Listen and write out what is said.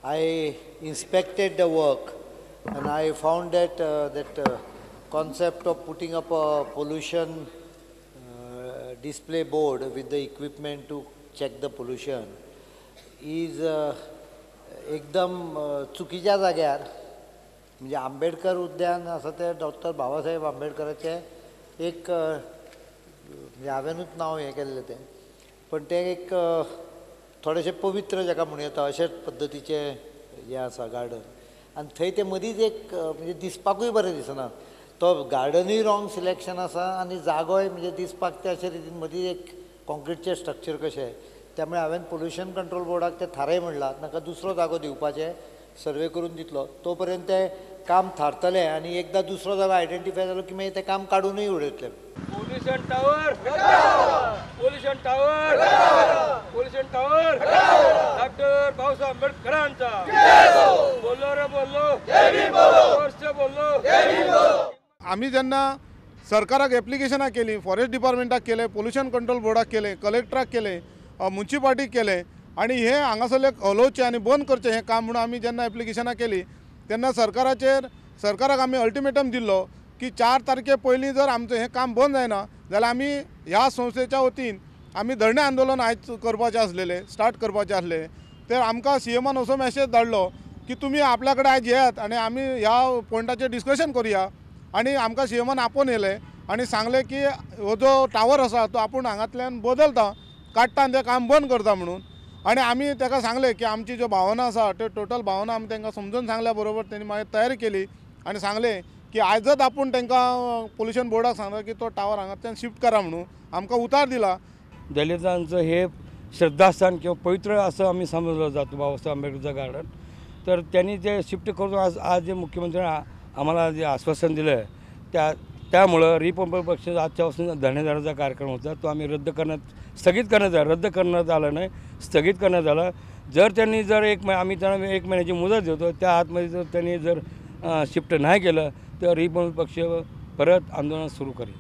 I inspected the work and I found that that concept of putting up a pollution display board with the equipment to check the pollution is एकदम चुकीच्या जाग्यार. म्हणजे आंबेडकर उद्यान आसा तें doctor Babasaheb आंबेडकराचें एक, म्हणजे हांवेनूच नांव हें केल्लें तें, पण तें एक थोडेशें पवित्र जाका म्हणूं येता अशेच पद्दतीचें हें आसा गार्डन. आनी थंय तें मदींच एक म्हणजे दिसपाकूय बरें दिसना, तो गार्डनूय रॉंग सिलेक्शन आसा आनी जागोय म्हणजे दिसपाक ते अशे रितीन मदीं एक कॉन्क्रिटचें स्ट्रक्चर कशें. त्यामुळे हांवें पोल्युशन कंट्रोल बोर्डाक तें थाराय म्हणलां तांकां दुसरो जागो दिवपाचें सर्वे करून दितलो, तो पर्यंत तें काम थारतलें आनी एकदां दुसरो जागो आयडेंटिफाय जालो की मागीर तें काम काडूनय उडयतलें. Pollution tower, pollution tower, pollution tower, doctor Babasaheb आंबेडकरांचा. बोललो रे बोललो, बोललो. आमी जेन्ना सरकाराक एप्लिकेशनां केली, फॉरेस्ट डिपार्टमेंटाक केलें, पोल्युशन कंट्रोल बोर्डाक केलें, कलेक्टराक केलें, मुन्सिपाल्टीक केलें आनी हे हांगासरले हलोवचें आनी बंद करचें हें काम म्हणून आमी जेन्ना एप्लिकेशनां केली तेन्ना सरकाराक आमी अल्टिमेटम दिल्लो की 4 तारखे पयलीं जर आमचें हें काम बंद जायना जाल्यार आमी ह्या संस्थेच्या वतीन आमी धरणे आंदोलन आयज करपाचें आसलेलें, स्टार्ट करपाचें आसलें. तर आमकां सीएमान असो मॅसेज धाडलो की तुमी आपल्या कडेन आयज येयात आनी आमी ह्या पॉयंटाचेर डिस्कशन करुया. आनी आमकां सीएमान आपोवन येयले आनी सांगलें की हो जो टावर आसा तो आपूण हांगांतल्यान बदलता, काडटा आनी तें काम बंद करता म्हणून. आनी आमी ताका सांगलें की आमची ज्यो भावना आसा त्यो टोटल भावना आमी तांकां समजून सांगल्या बरोबर तेणी मागीर तयारी केली आनी सांगलें की आयजच आपूण तांकां पोल्युशन बोर्डाक सांगता की तो टावर हांगांतल्यान शिफ्ट करा म्हणून आमकां उतार दिला. दलितांचं हे श्रद्धास्थान किंवा पवित्र असं आम्ही समजलं जातो बाबासाहेब आंबेडकरचं गार्डन. तर त्यांनी जे शिफ्ट करून आज आज जे मुख्यमंत्र्यांनी आम्हाला जे आश्वासन दिलं आहे त्यामुळं रिपब्लिक पक्ष आजच्यापासून धरणेदाराचा कार्यक्रम होता तो आम्ही रद्द करण्यात स्थगित करण्यात आला, रद्द करण्यात आला नाही, स्थगित करण्यात आला. जर त्यांनी जर आम्ही त्यांना 1 महिन्याची मुदत देतो, त्या आतमध्ये जर त्यांनी जर शिफ्ट नाही केलं तर रिपब्लिक पक्ष परत आंदोलन सुरू करेल.